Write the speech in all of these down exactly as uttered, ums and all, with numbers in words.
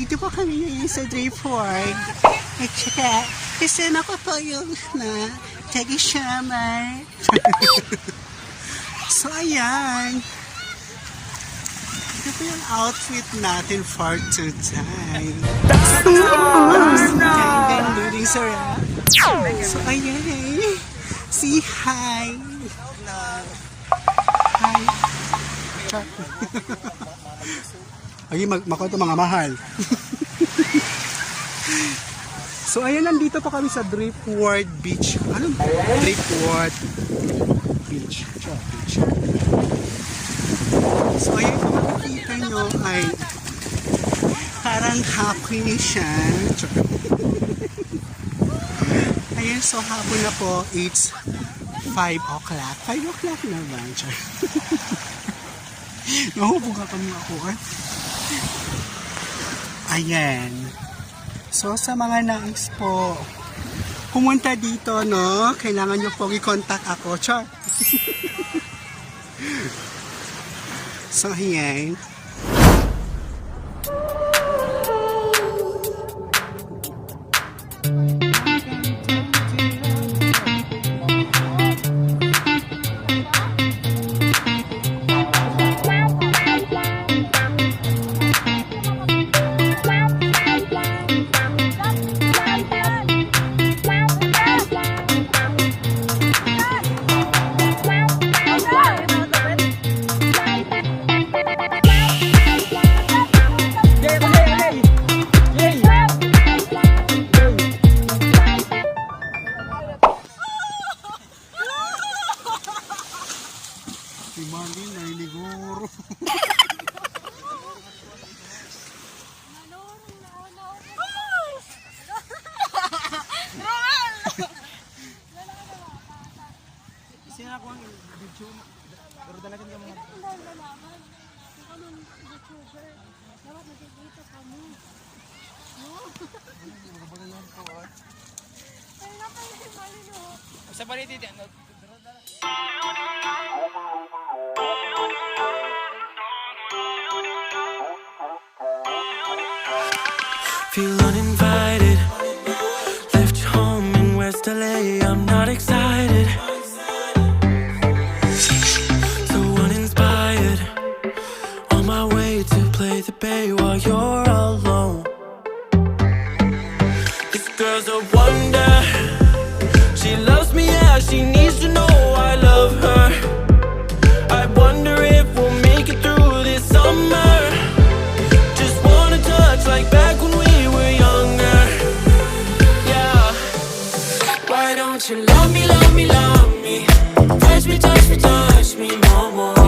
Di po kami ngayon sa Driftwood. At saka, kasama ko po yung na taga Siamar. So, ayan. Ito po yung outfit natin for today. Gandang building, sir, ah. So, ayan. Say hi. Hi. Char. Ay, mag-, makuha ito, mga mahal. So, ayan, nandito pa kami sa Driftwood Beach. Ano? Driftwood Beach. Siya, beach. So, ayan, kung makikita nyo ay parang hapon na siya. Ayan, so hapon na po. It's five o'clock. Five o'clock na ba? Char. Nahubog ako mga kuan. Ayan. So, sa mga nais po pumunta dito, no? Kailangan nyo pong i-contact ako. Char. So, ayan. Si Marlene, nahiliguro. Roel! Sino ako ang video? Pero dalagan ka mga. Ikaw ang nalaman. Ikaw ang YouTuber. Dapat nagkikita ka mo. No? Ano yung mga baga lang po, ah? Ay, napay-, malino. Sa balita, ano? Feel uninvited. Left your home in West L A. I'm not excited. So uninspired. On my way to play the bay while you're alone. This girl's a wonder. She loves me, yeah, she needs to know I love her. I wonder if we'll make it through this summer. Just wanna touch like back when we were younger. Yeah. Why don't you love me, love me, love me? Touch me, touch me, touch me no more.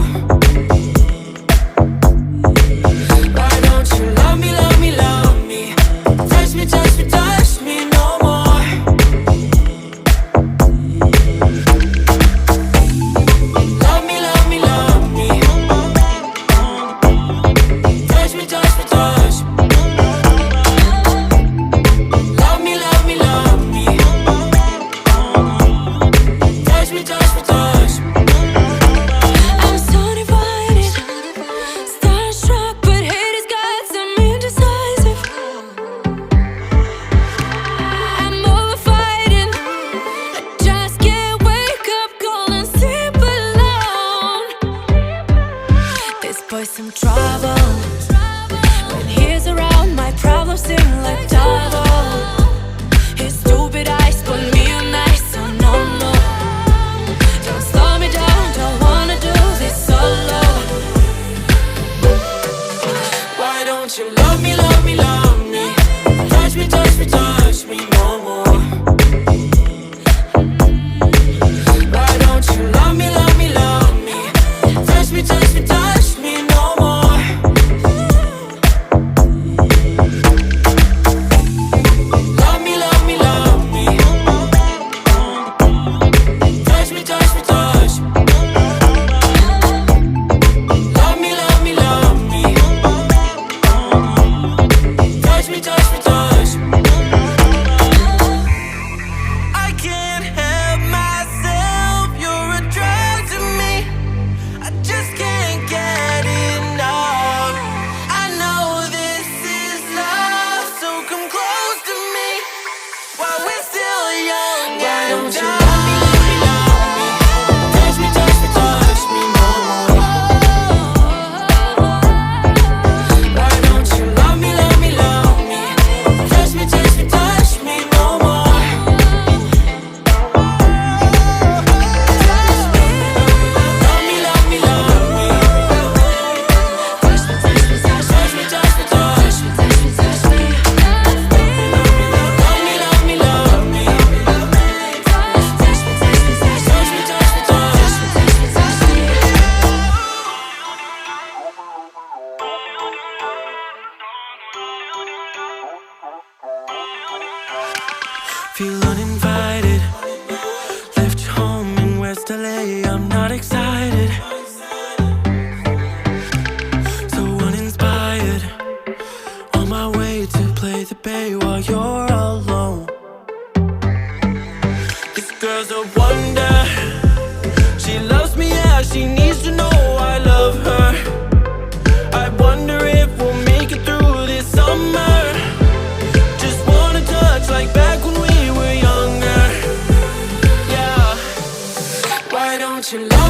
Why don't you love me, love me, love me? Touch me, touch me, touch me no more. Love me, love me, love me. Touch me, touch me, touch me. Love me, love me, love me. Touch me, touch me, touch me. I'm Feel uninvited. Left your home in West L A. I'm not excited. So uninspired. On my way to play the bay while you're alone. This girl's a wonder. She loves me, yeah, she needs to know I love her. I wonder if we'll make it through this summer. Just wanna touch like back when we were younger. Yeah. Why don't you let